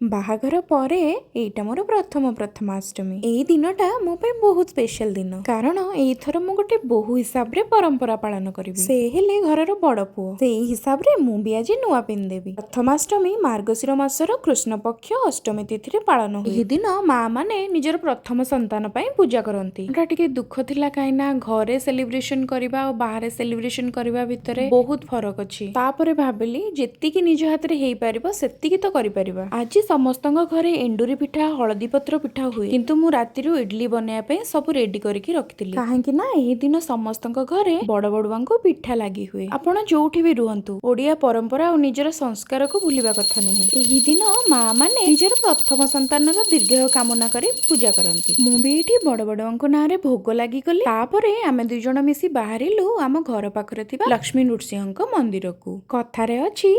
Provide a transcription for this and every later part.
ବାହାଘର ପରେ ଏଇଟା ମୋର ପ୍ରଥମ ପ୍ରଥମାଷ୍ଟମୀ। ଏଇ ଦିନଟା ମୋ ପାଇଁ ବହୁତ ସ୍ପେଶାଲ ଦିନ, କାରଣ ଏଇଥର ମୁଁ ଗୋଟେ ବୋହୂ ହିସାବରେ ପରମ୍ପରା ପାଳନ କରିବି। ସେ ହେଲେ ଘରର ବଡ ପୁଅ, ସେଇ ହିସାବରେ ମୁଁ ବି ଆଜି ନୂଆ ପିନ୍ଧିଦେବି। ପ୍ରଥମାଷ୍ଟମୀ ମାର୍ଗଶିର ମାସର କୃଷ୍ଣ ପକ୍ଷ ଅଷ୍ଟମୀ ତିଥିରେ ପାଳନ ହୁଏ। ଏହି ଦିନ ମା ମାନେ ନିଜର ପ୍ରଥମ ସନ୍ତାନ ପାଇଁ ପୂଜା କରନ୍ତି। ଏଟା ଟିକେ ଦୁଃଖ ଥିଲା, କାହିଁକି ନା ଘରେ ସେଲିବ୍ରେସନ କରିବା ଆଉ ବାହାରେ ସେଲିବ୍ରେସନ କରିବା ଭିତରେ ବହୁତ ଫରକ ଅଛି। ତାପରେ ଭାବିଲି, ଯେତିକି ନିଜ ହାତରେ ହେଇପାରିବ ସେତିକି ତ କରିପାରିବା। ଆଜି ସମସ୍ତଙ୍କ ଘରେ ଏଣ୍ଡୁରି ପିଠା, ହଳଦୀ ପତ୍ର ପିଠା ହୁଏ, କିନ୍ତୁ ମୁଁ ରାତିରୁ ଇଡଲି ବନେଇବା ପାଇଁ ସବୁ ରେଡି କରିକି ରଖିଥିଲି, କାହିଁକି ନା ଏହି ଦିନ ସମସ୍ତଙ୍କ ଘରେ ବଡ ବଡୁଆଙ୍କୁ ପିଠା ଲାଗି ହୁଏ। ଆପଣ ଯୋଉଠି ବି ରୁହନ୍ତୁ, ଓଡିଆ ପରମ୍ପରା ଆଉ ନିଜର ସଂସ୍କାରକୁ ଭୁଲିବା କଥା ନୁହେଁ। ଏହି ଦିନ ମା ମାନେ ନିଜର ପ୍ରଥମ ସନ୍ତାନର ଦୀର୍ଘାୟୁ କାମନା କରି ପୂଜା କରନ୍ତି। ମୁଁ ବି ଏଇଠି ବଡ ବଡୁଆଙ୍କ ନାଁରେ ଭୋଗ ଲାଗି କଲି। ତାପରେ ଆମେ ଦୁଇ ଜଣ ମିଶି ବାହାରିଲୁ ଆମ ଘର ପାଖରେ ଥିବା ଲକ୍ଷ୍ମୀ ନୃସିଂହଙ୍କ ମନ୍ଦିରକୁ। କଥାରେ ଅଛି,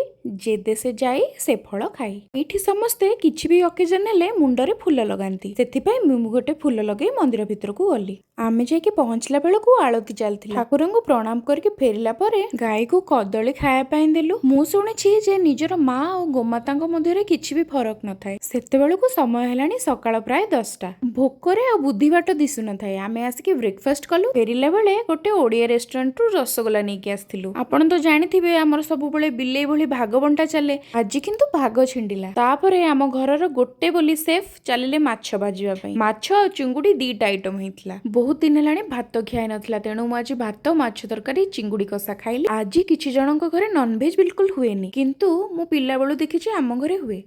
ଯେ ଦେଶେ ଯାଇ ସେ ଫଳ ଖାଇ। ଏଇଠି ସମସ୍ତେ କିଛି ବି ଅକେଜନ ହେଲେ ମୁଣ୍ଡରେ ଫୁଲ ଲଗାନ୍ତି, ସେଥିପାଇଁ ମୁଁ ଗୋଟେ ଫୁଲ ଲଗେଇ ମନ୍ଦିର ଭିତରକୁ ଗଲି। ଆମେ ଯାଇକି ପହଞ୍ଚିଲା ବେଳକୁ ଆଳତି ଚାଲିଥିଲା। ଠାକୁରଙ୍କୁ ପ୍ରଣାମ କରିକି ଫେରିଲା ପରେ ଗାଈକୁ କଦଳୀ ଖାଇବା ପାଇଁ ଦେଲୁ। ମୁଁ ଶୁଣିଛି ଯେ ନିଜର ମା ଆଉ ଗୋମାତାଙ୍କ ମଧ୍ୟରେ କିଛି ବି ଫରକ ନଥାଏ। ସେତେବେଳକୁ ସମୟ ହେଲାଣି ସକାଳ ପ୍ରାୟ 10ଟା। ଭୋକରେ ଆଉ ବୁଦ୍ଧି ବାଟ ଦିଶୁନଥାଏ। ଆମେ ଆସିକି ବ୍ରେକଫାଷ୍ଟ କଲୁ। ଫେରିଲା ବେଳେ ଗୋଟେ ଓଡିଆ ରେଷ୍ଟୁରାଣ୍ଟରୁ ରସଗୋଲା ନେଇକି ଆସିଥିଲୁ। ଆପଣ ତ ଜାଣିଥିବେ, ଆମର ସବୁବେଳେ ବିଲେଇ ଭଳି ଭାଗ ବଣ୍ଟା ଚାଲେ। ଆଜି କିନ୍ତୁ ଭାଗ ଛିଣ୍ଡିଲା। ତାପରେ ଆମ ଘରର ଗୋଟେ ବୋଲି ସେଫ୍ ଚାଲିଲେ ମାଛ ଭାଜିବା ପାଇଁ। ମାଛ ଆଉ ଚିଙ୍ଗୁଡି ଦିଟା ଆଇଟମ ହେଇଥିଲା। ବହୁତ ଦିନ ହେଲାଣି ଭାତ ଖିଆ ହେଇନଥିଲା, ତେଣୁ ମୁଁ ଆଜି ଭାତ, ମାଛ ତରକାରୀ, ଚିଙ୍ଗୁଡି କଷା ଖାଇଲି। ଆଜି କିଛି ଜଣଙ୍କ ଘରେ ନନଭେଜ ବିଲକୁଲ ହୁଏନି, କିନ୍ତୁ ମୁଁ ପିଲାବେଳୁ ଦେଖିଛି ଆମ ଘରେ ହୁଏ।